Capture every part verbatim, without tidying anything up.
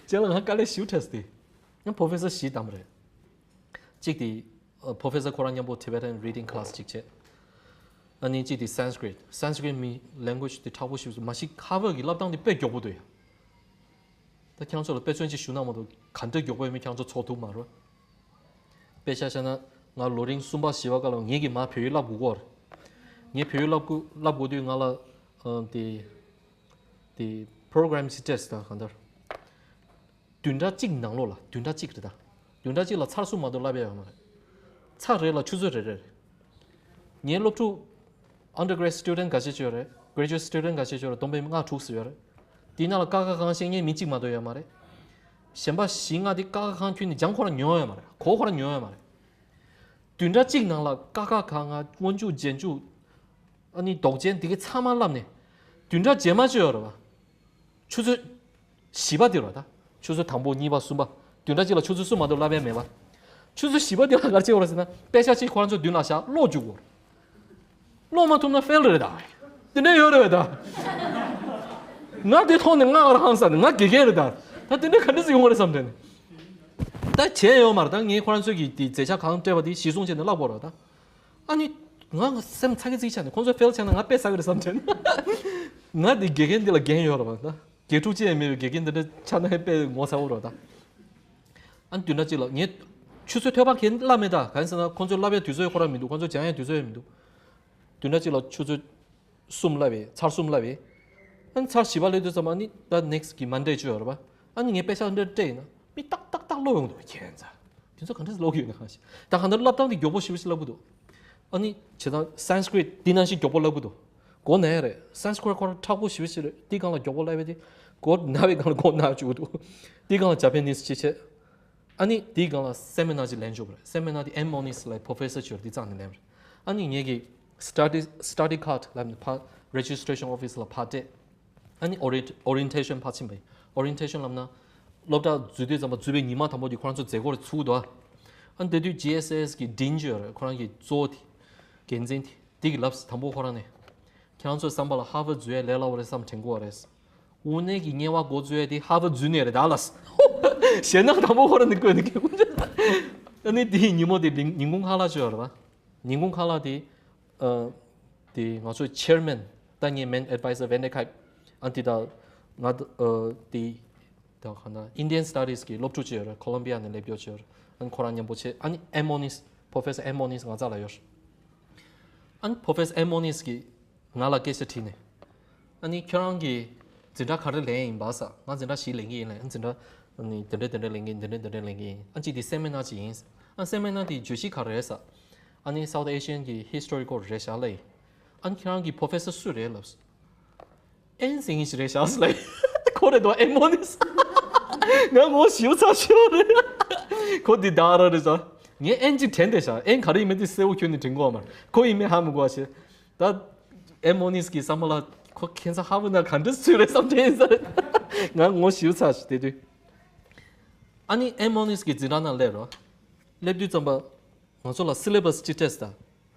རྗེས་ལ་ང་དཀའ་ལས་ཞེ་པོ་འཕྲད་སོང་སྟེ། ཡང་Professor་བཞི་བདམས་རེད། གཅིག་དེ་ཨ་Professor་ཁོ་རང་མཉམ་པོ་Tibetan Reading Class་གཅིག་བྱས། ཨ་ནི་གཅིག་དེ་Sanskrit། Sanskrit་མི་language་དེ་དྲག་པོ་ཞེ་པོ་འདུག་མ་གཞི་Harvard་གི་བསླབ་སྟངས་དེ་དཔེ་མགྱོགས་པོ་འདུག་ཡ། ད་ཁྱེད་རང་ཚོ་ལ་དཔེ་མཚོན་ཅིག་ཞུ་ན་མ་གཏོགས་ག་འདྲ་མགྱོགས་པོ་ཡོད་མེད་ཁྱེད་རང་ཚོ་ཚོར་ཐུབ་མ་རེད། དཔེ་ཆ་བཞག་ན་ང་ལོ་རིམ་གསུམ་པ་བཞི་པ་སྐབས་ལ་ངེད་ཀྱིས་མར་བོད་ཡིག་བསླབ་དགོས་ཀྱི་ཡོད་རེད། ངས་བོད་ཡིག་བསླབ་དགོས་བསླབ་དགོས་དུས་ང་ལ་ཨ་དེ་དེ་program་ཞིག་སྤྲད་སོང་། ད་གང་ལྟར་བདུན་ཕྲག་གཅིག་ནང་ལོགས་ལ། བདུན་ཕྲག་གཅིག་རེད་ད། བདུན་ཕྲག་གཅིག་ལ་ཚར་གསུམ་མ་གཏོགས་བསླབ་ཡ་ཡོད་མ་རེད། ཚར་རེ་ལ་ཆུ་ཚོད་རེ་རེ་རེད། ངའི་སློབ་ཕྲུག་undergrad student་འགའ་ཤས་ཅིག་ཡོད་རེད། Graduate student་འགའ་ཤས་ཅིག་ཡོད་རེད། བསྡོམས་པས་ལྔ་དྲུག་ཙམ་ཡོད་རེད། དེའི་ནང་ལ་ཀ་ཁ་གང་ཤེས་མཁན་མི་གཅིག་མ་གཏོགས་ཡོད་མ་རེད། གཞན་པ་བཞི་ལྔ་དེ་ཀ་ཁ་གང་ཁྱོན་ནས་སྦྱང་ཁོ་རང་མྱོང་ཡོད་མ་རེད། གོ་ཁོ་རང་མྱོང་ཡོད་མ་རེད། བདུན་ཕྲག་གཅིག་ནང་ལ་ཀ་ཁ་ག་ང་སྔོན་འཇུག་རྗེས་འཇུག་ཨ་ནི་ལྡོག་ཅན་དེ་གའི་ཚང་མ་བསླབ་ནས་བདུན་ཕྲག་རྗེས་མ་ཅིག་ཡོད་རེད་བ། ཆུ་ཚོད་བཞི་པ་དེ་རེད་ད། ཆུ་ཚོད་དང་པོ་གཉིས་པ་གསུམ་པ། བདུན་ཕྲག་གཅིག་ལ་ཆུ་ཚོད་གསུམ་མ་གཏོགས་བསླབ་ཡ་མེད་པ། ཆུ་ཚོད་བཞི་པ་དེ་ལ་ག་རེ་བྱེད་དགོས་རེད་ཟེར་ན་དཔེ་ཆ་གཅིག་ཁོ་རང་ཚོའི་མདུན་ལ་བཞག་ཀློག་བཅུག་དགོས། ཀློག་མ་ཐུབ་ན་fail་རེད་ད། དེ་འདྲ་ཡོད་རེད་བས་ད། ང་དེ་མཐོང་ནས་ང་ཨ་ར་ཧང་སངས་ནས་ང་དགེ་རྒན་རེད་ད། ད་དེ་འདྲ་ག་འདྲ་ཟེར་ཡོང་བ་རེད་བསམ་དྲན་ནས། ད་བྱས་ཡོད་མ་རེད་ད། ངས་ཁོ་རང་ཚོས་ཀྱི་དེ་མཛད་འཆར་གང་སྤྲད་པ་དེ་གཞིར་བཟུང་བྱས་ནས་བསླབ་དགོས་རེད་ད། ཨ་ནི་ང་ང་སེམས་ཚ་གི་ཚིག་ཆགས་ནས་ཁོང་ཚོ་fail་ཆགས་ན་ང་དཔེ་ཟ་གི་རེད་བསམ་དྲན། ང་དེ་དགེ་རྒན་འདི་ལ་འགན་ཡོད་རེད་བ་ད། དགེ་ཕྲུག་ཅིག་ཡང་མེད་པའི་དགེ་རྒན་འདི་འདྲ་ཆགས་ན་ཧེ་དཔེ་ངོ་ཚ་བོ་རེད་ད། ཨ་ནི་བདུན་ཕྲག་གཅིག་ལ་ངས་ཆུ་ཚོད་ཐོལ་པ་གན་བསླབ་མེད་ད། གང་ཡིན་ཟེར་ན་ཁོང་ཚོས་བསླབ་ཡའི་དུས་ཚོད་ཁོ་རང་མི་འདུག་ཁོང་ཚོས་སྦྱང་ཡའི་དུས་ཚོད་ཡང་མི་འདུག་བདུན་ཕྲག་གཅིག་ལ་ཆུ་ཚོད་གསུམ་བསླབ་པས། ཚར་གསུམ་བསླབ་པས། ཨ་ནི་ཚར་བཞི་པ་སླེབས་དུས་ཙམ་པ་ནི་ད་next་གི་Monday་ཅིག་ཡོད་རེད་པ། ཨ་ནི་ངས་དཔེ་ཆ་འདྲ་སྤྲད་ཡིན་ན་མི་ཏག་ཏག་ཏག་ཀློག་ཡོང་འདུག་ཁྱེད་ཚ། དེ་ཚོ་ག་འདྲ་ཀློག་གི་ཡོད་ན་གང་ཤེས། ད་གང་ལྟར་བསླབ་སྟངས་དེ་མགྱོགས་པོ་ཞེ་པོ་ཞིག་བསླབ་གི་འདུག་ཨ་ནི་བྱས་ཙང་Sanskrit་འདི་ནང་བཞིན་མགྱོགས་པོ་བསླབ་གི་འདུག་མགོ་ན་ཡ་རེད། Sanskrit་ཁོ་རང་མཁྲེགས་པོ་ཞེ་པོ་ཞིག་རེད། དེའི་སྒང་ལ་མགྱོགས་པོ་བསླབ་པས་དེ་མགོ་ན་བའི་སྒང་ལ་མགོ་ན་བཅུག་འདུག་དེའི་སྒང་ལ་Japanese་ཅིག་བྱས། ཨ་ནི་དེའི་སྒང་ལ་seminar་ཅིག་ལེན་ཆོག་པ་རེད། Seminar་དེ་M Moniz་ལབ་professor་ཅིག་ཡོད་རེད། དེ་རྩ་ནས་ལེན་པ་རེད། ཨ་ནི་ངེད་ཀྱི་study study card་ལབ་ནས་ཕར་registration office་ལ་ཕར་སྤྲད། ཨ་ནི་orient orientation་ཕར་ཕྱིན་པ་ཡིན། Orientation་ལབ་ན་སློབ་གྲྭ་འཛུལ་དུས་ཙམ་པ་འཛུལ་བའི་ཉི་མ་དང་པོ་དེ་ཁོ་རང་ཚོ་མཛད་སྒོ་རེ་ཚུགས་འདུག་ཨ་ནི་དེ་དུས་G S S་གི་dean་ཅིག་ཡོད་རེད། ཁོ་རང་གི་གཙོ་བོ་དེ་འགན་འཛིན་དེ་དེ་གི་ལབ་དང་པོ་ཁོ་རང་ནས་ཁྱེད་རང་ཚོའི་བསམ་པ་ལ་Harvard་འཛུལ་ཡས་ལས་སླ་བོ་རེད་བསམ་དྲན་གྱི་ཡོད་རེད། དངོས་གནས་ཀྱི་དམྱལ་བ་འགོ་འཛུལ་ཡས་དེ་Harvard་འཛུལ་ནས་རེད་ད་ལགས། ཞེད་སྣང་དང་པོ་ཁོ་རང་ནས་བཀོད་ནས་སྐྱེ་དགོས། ཨ་ནི་དེའི་ཉིན་མོ་དེ་ཉིན་གུང་ཁ་ལག་ཅིག་ཡོད་རེད་པ། ཉིན་གུང་ཁ་ལག་དེ་ཨ་དེ་ང་ཚོའི་chairman་ད་ངའི་main advisor་Wendell་ཁ་ཨ་དེ་ད་ང་ཨ་དེ་ད་ག་ན་Indian Studies་གི་སློབ་ཕྲུག་ཅིག་ཡོད་རེད། Columbia་ནས་སླེབས་ཡོད་ཅིག་ཡོད་རེད། ཨ་ནི་ཁོ་རང་མཉམ་པོ་བྱས། ཨ་ནི་M Moniz Professor M Moniz་ང་རྩ་ལ་ཡོད་རེད། ཨ་ནི་Professor M Moniz་གིས་ང་ལ་སྐད་ཆ་དྲིས་ནས། ཨ་ནི་ཁྱོད་རང་གིས་འཛིན་གྲྭ་ག་རེ་ལེན་ཡིན་པ་ཟེར། ང་འཛིན་གྲྭ་བཞི་ལེན་གྱི་ཡིན་ལབ། འཛིན་གྲྭ་ཨ་ནི་དེ་འདྲ་དེ་འདྲ་ལེན་གྱི་ཡིན། དེ་འདྲ་དེ་འདྲ་ལེན་གྱི་ཡིན། ཨ་ཅིག་དེ་seminar་ཅིག་ཡིན། ཨ་seminar་དེ་བརྗོད་གཞི་ག་རེ་རེད་ཟེར། ཨ་ནི་South Asian་གི་history་སྐོར་རེད་ཤག་ལབ་ཡིན། ཨ་ནི་ཁྱོད་རང་གི་professor་སུ་རེད་ལབ། ཨེན་ཟེར་མཁན་ཞིག་རེད་ཤག་ལབ་ཡིན། ཁོ་རེད་དོ། ཨེན་མོ་ནི་ས། ང་ངོ་ཤེས་ཚར་ཤོར་རེད། ཁོ་འདི་ད་ར་རེད་ཟེར། ངས་ཨེན་ཅིག་དྲན་བསྡད་ཤག་ཨེན་ག་རེ་ཡིན་མིན་དེ་གསལ་པོ་ཁྱོན་ནས་དྲན་གྱི་ཡོད་མ་རེད། ཁོ་ཡིན་མིན་ཧ་མི་གོ་བ་བྱས། ད་ཨེན་མོ་ནིས་ཀྱི་བསམ་པ་ལ་ཁོ་ཁྱེད་ཚོ་ཧ་བུ་ན་ག་འདྲ་ཚུལ་རེད་བསམ་དྲན་ཡིན་ས་རེད། ང་ངོ་ཤེས་ཚར་ཤག་དེ་དུས། ཨ་ནི་ཨེན་མོ་ནིས་ཀྱི་འཛིན་གྲྭ་ནང་སླེབས་རོགས། སླེབས་དུས་ཙམ་པ། ང་ཚོ་ལ་syllabus་གཅིག་སྤྲད་སོང་།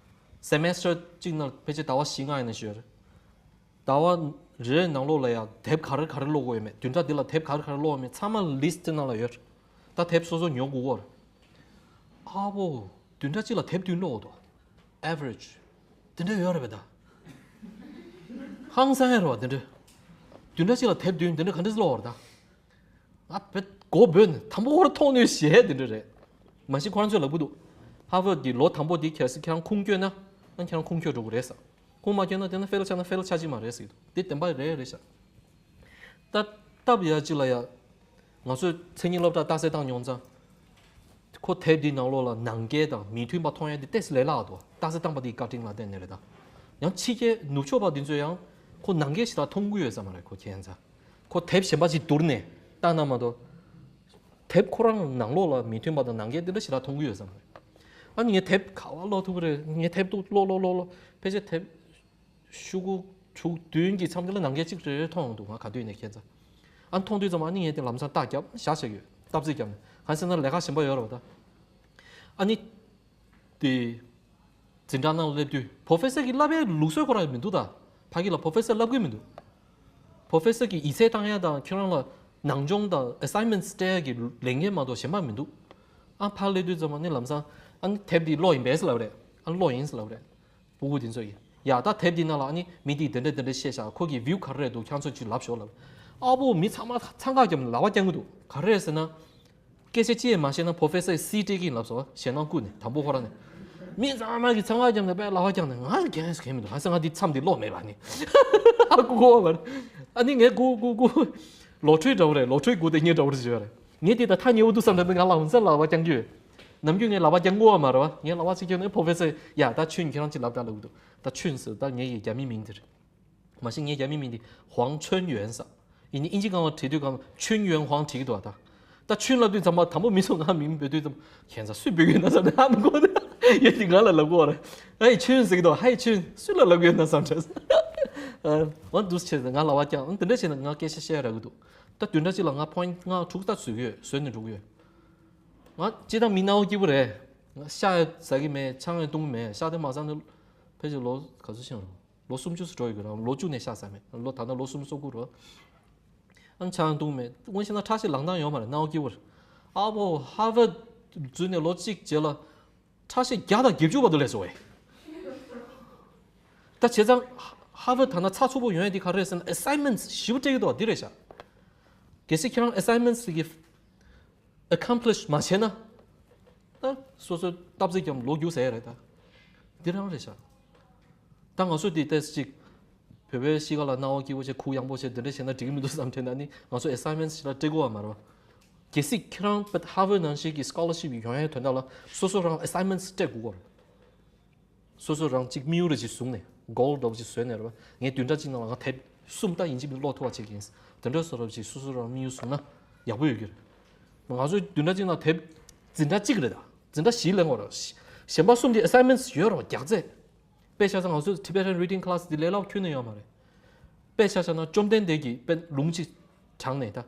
semester་གཅིག་ནང་ཕལ་ཆེར་ཟླ་བ་བཞི་ལྔ་ཡིན་ན་ཞུ་ཡ་རེད། ཟླ་བ་རེ་རེའི་ནང་ལོགས་ལ་ཡང་དེབ་ག་རེ་ག་རེ་ཀློག་དགོས་ཡོད་མེད། བདུན་ཕྲག་འདི་ལ་དེབ་ག་རེ་ག་རེ་ཀློག་ཡོད་མེད་ཚང་མ་list་ནང་ལ་ཡོད་རེད། ད་དེབ་སོ་སོ་ཉོ་དགོས་ཀྱི་ཡོད་རེད། ཨ་བོ། བདུན་ཕྲག་གཅིག་ལ་དེབ་བདུན་ཀློག་འདུག average་དེ་འདྲ་ཡོད་རེད་པས་ད། ཧང་སང་ཡ་རེད་བ་དེ་འདྲ། བདུན་ཕྲག་གཅིག་ལ་དེབ་བདུན་དེ་འདྲ་ག་འདྲ་ཀློག་རེད་ད། ང་བེད་མགོ་བོས་ནས་དང་པོ་ཁོ་རང་མཐོང་ནུས་གཞས་དེ་འདྲ་རེད། མ་གཞི་ཁོ་རང་ཚོས་ལབ་ཀྱི་འདུག Harvard་གི་ལོ་དང་པོ་དེ་ཁྱེར་སི་ཁྱེད་རང་ཁུངས་བསྐྱོན་ན་ཨ་ཁྱེད་རང་ཁུངས་འཁྱོལ་འགྲོ་གི་རེད་ཟེར། ཁུངས་མ་བསྐྱོན་ན་དེ་ན་fail་ཆགས་ན་fail་ཆགས་ཀྱི་མ་རེད་ཟེར་གྱི་འདུག་དེ་བདེན་པ་རེད་རེད་ཤག་ད་སྟབས་ཡག་ཅིག་ལ་ཡ། ང་ཚོས་མཚན་ཉིད་སློབ་གྲྭ་རྟགས་གསལ་བཏང་མྱོང་ཙང་། ཁོ་དེབ་འདིའི་ནང་ལོགས་ལ་ནང་འགལ་དང་མི་མཐུན་པ་མཐོང་ཡ་དེ་ཏོག་ཙམ་ལས་སླ་འདུག་རྟགས་གསལ་བཏང་པ་དེའི་བཀའ་དྲིན་ལ་བརྟེན་ནས་རེད་ད། ཡང་ཕྱི་རྒྱལ་ནུབ་ཕྱོགས་པ་འདི་ཚོས་ཡང་ཁོ་ནང་འགལ་ཞེ་དྲག་མཐོང་གི་ཡོད་ས་མ་རེད། ཁོ་ཁྱེད་ཡིན་ཙང་། ཁོ་དེབ་གཞན་པ་ཞིག་བསྡུར་ནས་བལྟས་ན་མ་གཏོགས། དེབ་ཁོ་རང་ནང་ལོགས་ལ་མི་མཐུན་པ་དང་ནང་འགལ་འདི་འདྲ་ཞེ་དྲག་མཐོང་གི་ཡོད་ས་མ་རེད། ཨ་ནི་ངས་དེབ་ག་པར་ཀློག་ཐུབ་ཀྱི་རེད། ངས་དེབ་ཏུ་ཀློག་ཀློག་ཀློག་ཀློག་ཕལ་ཆེར་དེབ་ཤོག་གུ་དྲུག་བདུན་གྱི་མཚམས་དེ་ལ་ནང་འགལ་གཅིག་རེ་རེ་མཐོང་འདུག་ང་ག་དུས་ནས་ཁྱེད་ཚོ། ཨ་ནི་མཐོང་དུས་ཙམ་ཨ་ནི་ངས་དེ་ལམ་སང་རྟགས་བརྒྱབ་བཞག་བྱས་ཡོད། སྟབས་རྩེ་བརྒྱབ་ནས་གང་ཟེར་ན་ལས་ཀ་གཞན་པ་ཡོད་རེད་བ་ད། ཨ་ནི། དེ། འཛིན་གྲྭ་ནང་སླེབས་དུས་professor་གིས་བསླབ་པའི་ལུགས་སྲོལ་ཁོ་རང་མི་འདུག་ད། ཕ་གི་ལ་professor་བསླབ་གི་མི་འདུག professor་གིས་ཡིག་ཚད་བཏང་ཡ་དང་ཁྱོད་རང་ལ་ ནང་སྦྱོང་དང་assignments་སྤྲད་ཡ་གི་ལས་འགན་མ་གཏོགས་གཞན་པ་མི་འདུག་ཨ་ཕར་སླེབས་དུས་ཙམ་པ་ནི་ལམ་སང་ཨ་ནི་དེབ་འདི་ཀློག་ཡིན་པས་ལབ་རེད། ཨ་ཀློག་ཡིན་ལབ་རེད། སྤུ་གུ་དེ་ཚོ་ཡིན། ཡ་ད་དེབ་འདི་ནང་ལ་ཨ་ནི་མི་འདིས་འདི་འདྲ་འདི་འདྲ་བཤད་ཤག་ཁོ་གི་view་ག་རེ་རེད་འདུག་ཁྱང་ཚོ་ཅིག་ལབ་ཤོག་ལབ། ཨ་བོ་མི་ཚང་མ་འཚང་ཁ་བརྒྱབ་ནས་ལག་པ་བརྐྱང་གི་འདུག་ག་རེ་རེད་ཟེར་ན། སྐད་ཆ་ཅི་ཡང་མ་བཤད་ན་professor་སི་སྤྲད་ཀྱིན་ལབ་སོང་བ་ཞེད་སྣང་བསྐུལ་ནས། དང་པོ་ཁོ་རང་ནས་མི་ཚང་མ་གིས་འཚང་ཁ་བརྒྱབ་ནས་དཔེ་ལག་པ་བརྐྱངས་ནས། ང་རྒན་ཟེར་མཁན་མི་འདུག་ཧ་སེ་ང་འདི་མཚམས་འདི་ཀློག་མེད་པ་ནི། ཨ་ཀུ་ཀུ་བ་ཨ་ནི་ངས་ཀུ་ཀུ་ཀུ་ལོ་ཁྲུས་འདྲ་བོ་རེད། ལོ་ཁྲུས་སྒུག་དེ་ཉིན་འདྲ་བོ་རེ་བྱེད་ཡོད་རེད། ངས་དེ་ད་ཐག་ཉེ་བོ་འདུག་བསམ་དྲན་པས་ང་ལ་འོང་ས་ལག་པ་བརྐྱང་རྒྱུ་ཡོད། ནམ་རྒྱུན་ངས་ལག་པ་བརྐྱང་དགོས་བ་མ་རེད་བ། ངས་ལག་པ་ཅིག་བརྐྱངས་ནས་professor་ཡ་ད་ཁྱོད་ཁྱེད་རང་ཅིག་ལབ་དང་ལབ་གི་འདུག་ད་ཁྱོད་ཟེར་ད་ངས་ཡི་རྒྱ་མི་མིང་དེ་རེད། མ་གཞི་ངའི་རྒྱ་མི་མིང་འདི་ཧུའང་ཆོན་ཡོན་ཟེར། ཡིན་ནའི་ཨིན་ཇི་སྒང་ལ་བྲིས་དུས་སྒང་ལ་ཆོན་ཡོན་ཧུའང་བྲིས་ཀྱི་འདུག་ཨ་ད། ད་ཆོན་ལབ་དུས་ཙམ་པ་དང་པོ་མི་ཚོ་ང་མིང་འབོད་དུས་ཙམ་ཁྱད་མཚར་སུས་འབོད་ཀྱི་ཡོད་ན་བསམ་ནས་ཧ་མི་གོ་ནས་ཡོད་དེ་ང་ལ་ལབ་གོ་རེད། ཨའི་ཆོན་ཟེར་གྱི་འདུག་ཧའི་ཆོན་སུས་ལ་ལབ་ཀྱི་ཡོད་ན་བསམ་དྲན། ཨ་འོ་འདུག་བྱས་ཙང་ང་ལག་པ་བརྐྱངས། འདི་འདྲ་བྱས་ན་ང་སྐད་ཆ་བཤད་ཡ་རག་གི་འདུག་ད་བདུན་ཕྲག་གཅིག་ལ་ང་point་ལྔ་དྲུག་ལྟ་བཟོས་ཀྱི་ཡོད། བཟོས་ནས་འགྲོ་གི་ཡོད། ང་སྤྱིར་བཏང་མི་སྣང་བ་སྐྱིད་པོ་རེད། ང་ཤ་ཡང་ཟ་གི་མེད། ཆང་ཡང་བཏུང་གི་མེད། ཤ་དེ་མ་ཟ་ནས་ཕལ་ཆེར་ལོ་ག་ཚོད་ཕྱིན་རུང་། ལོ་སུམ་ཅུ་ཙམ་འགྲོ་ཡོད་ཀྱི་རེད། ལོ་བཅུ་ནས་ཤ་ཟ་མེད། ལོ་ད་ལྟ་ལོ་སུམ་ཅུ་སོ་དགུ་རེད། ཨ་ནི་ཆང་བཏུང་མེད། དངོས་བཤད་ན་ཁྲག་ཤེད་ལངས་སྟངས་ཡོད་མ་རེད། སྣང་བ་སྐྱིད་པོ་རེད། ཨ་ཕོ་ཧར་ཝརཌ་འཛུལ་ནས་ལོ་གཅིག་རྗེས་ལ་ཁྲག་ཤེད་བརྒྱ་དང་བརྒྱད་ཅུ་བར་དུ་སླེབས་སོང་བས། ད་བྱས་ཙང་ཧར་ཝརཌ་ད་ན་ཚགས་ཚུད་པོ་ཡོང་ཡ་དེ་ག་རེ་རེད་ཟེར་ན་assignments་ཞེ་པོ་སྤྲད་ཀྱི་འདུག་འདི་རེད་ཤག་གལ་སྲིད་ཁྱེད་རང་assignments་གི accomplish་མ་བྱས་ན། ད་སོ་སོའི་སྟབས་ཚིག་གམ་ལོ་རྒྱུས་ཟེར་ཡ་རེད་ད། འདི་རང་རེད་ཤག་ད་ང་ཚོ་འདི་ཏོག་ཙམ་ཅིག་བོད་པའི་གཤིས་ཀ་ལ་སྣང་བ་སྐྱིད་པོ་བྱས་ཁུག་ཡངས་པོ་བྱས་འདི་འདྲ་བྱས་ན་འགྲིག་གི་མི་འདུག་བསམ་དྲན་ན་ནི་ང་ཚོ་assignments་ཞིག་ལ་སྤྲད་དགོས་པ་མ་རེད་བ། གལ་སྲིད་ཁྱེད་རང་ཧར་ཝརཌ་ནང་བཞིན་གྱི་scholarship་ཡོང་ཡའི་དོན་དག་ལ་སོ་སོ་རང་assignments་སྤྲད་དགོས་པ་རེད། སོ་སོ་རང་གཅིག་དམིགས་ཡུལ་རེ་ཅིག་བཟུང་ནས་goal་འདྲ་བོ་ཅིག་བཟོས་ནས་རེད་བ། ངས་བདུན་ཕྲག་གཅིག་ནང་ལ་ང་དེབ་གསུམ་ལྟ་ཡིན་གཅིག་མིན་ཀློག་ཐུབ་པ་བྱེད་ཀྱི་ཡིན། དེ་འདྲ་བཟོ་འདྲ་བོ་ཅིག་སོ་སོ་རང་དམིགས་ཡུལ་བཟུང་ན་ཡག་པོ་ཡོད་ཀྱི་རེད། ང་ཚོས་བདུན་ཕྲག་གཅིག་ནང་དེབ་འཛིན་གྲྭ་གཅིག་རེད་ད། འཛིན་གྲྭ་བཞི་ལེན་དགོས་རེད། གཞན་པ་གསུམ་གྱི་assignments་ཡོད་རེད་བ། རྒྱགས་ཚད། དཔེ་ཆ་ཚང་ང་ཚོས་Tibetan reading class་འདི་ལས་སླ་པོ་ཁྱོན་ནས་ཡོད་མ་རེད། དཔེ་ཆ་བཞག་ན་བཅོམ་ལྡན་འདས་ཀྱིས་དཔེ་ལུང་གཅིག་དྲངས་ནས་ད།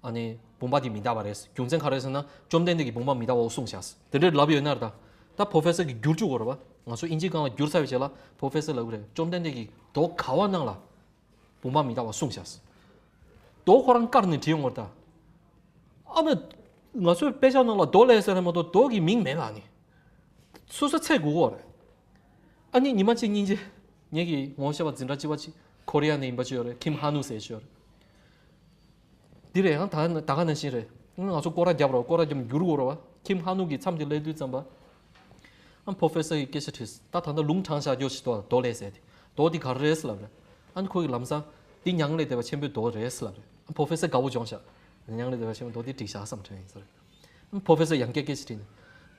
ཨ་ནི་བུམ་པ་འདི་མི་རྟག་པ་རེད། རྒྱུ་མཚན་ག་རེ་ཟེར་ན་བཅོམ་ལྡན་འདས་ཀྱིས་བུམ་པ་མི་རྟག་པའོ་གསུངས་ཤག་དེ་འདྲའི་ལབ་ཡོད་ན་རེད་ད། ད་professor་གིས་བསྒྱུར་བཅུག་དགོས་རེད་བ། ང་ཚོ་ཨིན་ཇིའི་སྒང་ལ་བསྒྱུར་ཚར་བའི་རྗེས་ལ་professor་ལབ་གི་རེད། བཅོམ་ལྡན་འདས་ཀྱིས་མདོ་ག་བ་ནང་ལ་བུམ་པ་མི་རྟག་པ་གསུངས་ཤག་མདོ་ཁོ་རང་བཀར་ནས་བྲིས་ཡོང་བ་རེད་ད། ཨ་མ། ང་ཚོའི་དཔེ་ཆ་ནང་ལ་མདོ་ལས་ཟེར་ན་མ་གཏོགས་མདོ་གི་མིང་མེད་ལ་ནི། སོ་སོ་འཚོལ་དགོས་ཀྱི་རེད། ཨ་ནི་ཉི་མ་གཅིག་གཉིས་རྗེས་ངེད་ཀྱི་ངོ་ཤེས་པ་འཛིན་གྲྭ་གཅིག་པ་གཅིག་ཀོ་རི་ཡ་ནས་ཡིན་པ་ཅིག་ཡོད་རེད། ཁིམ་ཧ་ནུ་ཟེར་ཞིག་ཡོད་རེད། འདི་རེད་ཡང་ད་ད་ག་ནང་བཞིན་རེད། ང་ཚོ་སྐོར་ར་བརྒྱབ་རོགས་སྐོར་ར་བརྒྱབ་འགྱུར་དགོས་རེད་བ། ཁིམ་ཧ་ནུ་གི་མཚམས་དེ་སླེབས་དུས་ཙམ་པ། ཨ་professor་གི་སྐད་ཆ་དྲིས། ད་ད་ལྟ་ལུང་དྲངས་བཞག་རྒྱུ་ཞིག་འདུག་མདོ་ལས་ཟེར་ཏེ། མདོ་འདི་ག་རེ་རེད་ལབ་རེད། ཨ་ནི་ཁོ་གིས་ལམ་སང་འདི་མྱང་ལས་འདས་པ་ཆེན་པོའི་མདོ་རེད་ལབ་རེད། ཨ་professor་དགའ་བོ་བྱུང་ཤག་མྱང་ལས་འདས་པ་ཆེན་པོའི་མདོ་འདི་འགྲིག་ཤག་བསམ་དྲན་ཡིན་ས་རེད། ཨ་professor་ཡང་བསྐྱར་སྐད་ཆ་དྲིས་ནས།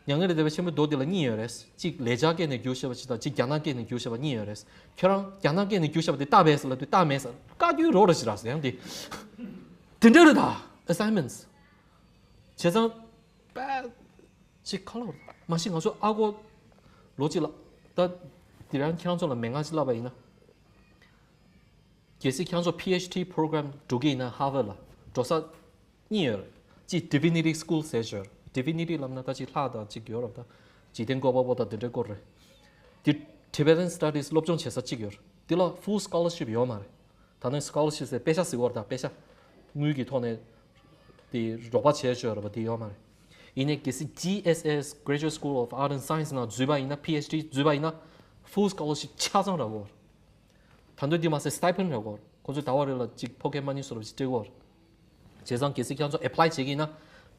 མྱང་ལས་འདས་པ་ཆེན་པོའི་མདོ་འདི་ལ་གཉིས་ཡོད་རེད། གཅིག་ལེགས་སྦྱར་སྐད་ནས་བསྒྱུར་བཞག་པ་ཅིག་དང་གཅིག་རྒྱ་ནག་སྐད་ནས་བསྒྱུར་བཞག་པ་གཉིས་ཡོད་རེད། ཁྱོད་རང་རྒྱ་ནག་སྐད་ནས་བསྒྱུར་བཞག་པ་དེ་ལྟ་བས་ཟེར་ལབ་དུས་ལྟ་མེད་ཟེར། བཀའ་བཀྱོན་རོགས་རེ་ཞིག་རག་ཟེར་ཡང་དེ། དེ་འདྲ་རེད་ད། assignments། བྱས་ཙང་། པ། ཅིག་ཁ་ལོ། མ་གཞི་ང་ཚོ་ཨ་ཁོ། ལོ་གཅིག་ལ། ད། དེ་རང་ཁྱེད་རང་ཚོ་ལ་མན་ངག་ཅིག་བསླབ་པ་ཡིན་ན། གལ་སྲིད་ཁྱེད་རང་ཚོ་PhD program་འགྲོ་གི་ཡིན་ན་Harvard་ལ་འགྲོ་ས་གཉིས་ཡོད་རེད། གཅིག་Divinity School་ཟེར་ཞིག་ཡོད་རེད། Divinity་ལབ་ན་ད་ཅིག་ལྷ་དང་ཅིག་ཡོད་རེད་ད། འཇིག་རྟེན་བཀོད་པ་པོ་དང་དེ་འདྲའི་སྐོར་རེད། དེ་Tibetan Studies་སློབ་སྦྱོང་བྱེད་ས་གཅིག་ཡོད་རེད། དེ་ལ་full scholarship་ཡོད་མ་རེད། ད་ནི་scholarship་ཟེར་པེ་ཤ་ཟེར་བ་རེད་ད། པེ་ཤ། དངུལ་གྱི་ཐོག་ནས་དེ་རོགས་པ་བྱས་ཞོར་བ་དེ་ཡོད་མ་རེད། ཡིན་ནའི་གལ་སྲིད་G S S Graduate School of Art and Science་ནང་འཛུལ་བ་ཡིན་ན། PhD་འཛུལ་བ་ཡིན་ན། full scholarship་ཆ་ཚང་རག་གོ། ད་དུང་དེ་མ་ཟད་stipend་རག་གོ། ཁོ་ཚོས་ཟླ་བ་རེ་ལ་གཅིག་pocket money་བཟོ་འདྲ་ཅིག་སྤྲད་གོ། བྱས་ཙང་གལ་སྲིད་ཁྱེད་ཚོ་apply་བྱེད་ཀྱི་ཡིན་ན།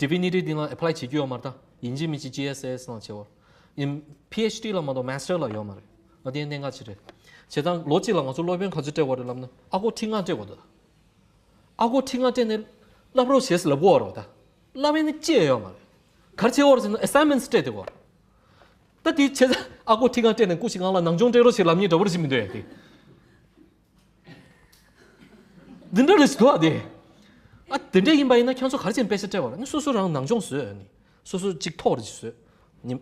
Divinity་འདི་ལ་apply་བྱེད་རྒྱུ་ཡོད་མ་རེད་ད། ཡིན་གཅིག་མིན་གཅིག་G S S་ནང་བྱེད་གོ། ཡིན། PhD་ལ་མ་གཏོགས་master་ལ་ཡོད་མ་རེད། ཨ་དེ་གནད་འགག་ཅིག་རེད། བྱས་ཙང་ལོ་གཅིག་ལ་ང་ཚོ་སློབ་ཡོན་ག་ཚོད་སྤྲད་དགོས་རེད་ལབ་ན། ཨ་སྒོར་ཁྲི་ལྔ་སྤྲད་དགོས་འདུག་ཨ་སྒོར་ཁྲི་ལྔ་སྤྲད་ནས་བསླབ་རོགས་བྱེད་ཟེར་ལབ་དགོས་རེད་ད། བསླབ་ཡས་ནི་ཅི་ཡང་ཡོད་མ་རེད། ག་རེ་བྱེད་དགོས་རེད་ཟེར་ན་assignments་སྤྲད་དེ་དགོས་རེད། ད་དེ་བྱས་ཙང་ཨ་སྒོར་ཁྲི་ལྔ་སྤྲད་ནས་སྐུ་ཞིག་ངང་ལ་ནང་སྦྱོང་སྤྲད་རོགས་བྱེད་ལབ་མཁན་འདྲ་པོ་རེ་ཞིག་མི་འདུག་ཡ་དེ། འདི་འདྲ་རེ་ཞིག་འདུག་ཨ་དེ། ཨ་དེ་འདྲ་ཡིན་པ་ཡིན་ན་ཁྱེད་ཚོ་ག་རེ་བྱས་ནས་པེ་ཤ་སྤྲད་པ་རེད། ནི་སོ་སོ་རང་ནང་སྦྱོང་བཟོས་ནི། སོ་སོ་གཅིག་ཐོག་རེ་ཞིག་བཟོས། ནི།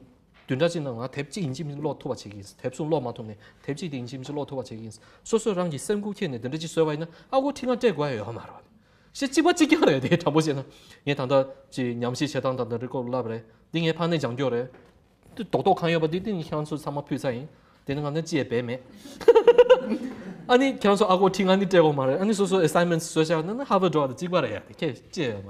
བདུན་ཕྲག་གཅིག་ནང་ང་དེབ་གཅིག་ཡིན་གཅིག་མིན་གཅིག་ཀློག་ཐུབ་པ་བྱེད་ཀྱི་ཡིན། དེབ་གསུམ་ཀློག་མ་ཐུབ་ནས་དེབ་གཅིག་དེ་ཡིན་གཅིག་མིན་གཅིག་ཀློག་ཐུབ་པ་བྱེད་ཀྱི་ཡིན། སོ་སོ་རང་གི་སེམས་ཁུར་འཁྱེར་ནས་དེ་འདྲ་ཅིག་བཟོས་པ་ཡིན་ན་ཨ་སྒོར་ཁྲི་ལྔ་སྤྲད་དགོས་ཡ་ཡོད་མ་རེད། ཞེ་གཅིག་པ་གཅིག་རྐྱང་རེད་དེ། དྲང་པོ་བཤད་ན། ངས་ད་ལྟ་ཅིག་ཉམས་ཞིབ་བྱེད་སྟངས་དང་དེ་འདྲའི་སྐོར་ལབ་རེད། འདི་ངས་ཕར་ནས་སྦྱང་རྒྱུ་རེད། དེ་རྡོག་རྡོག་གང་ཡོད་པ་དེ་དེ་ནི་ཁྱེད་རང་ཚོ་ཚང་མ་ཕུལ་ཚར་ཡིན། དེ་ནི་ང་ནི་ཅི་ཡང་འབད་མེད། ཨ་ནི་ཁྱེད་རང་ཚོ་ཨ་ཁོ་ཁྲིད་ང་ནི་སྤྲད་དགོས་མ་རེད། ཨ་ནི་སོ་སོ་assignments བཟོས་བཞག་ན་ན་ཧར་ཝརཌ་འགྲོ་བ་དང་གཅིག་པ་རེད་ཡ། དེ་ཁྱེད་ཅི་ཡོད་མ་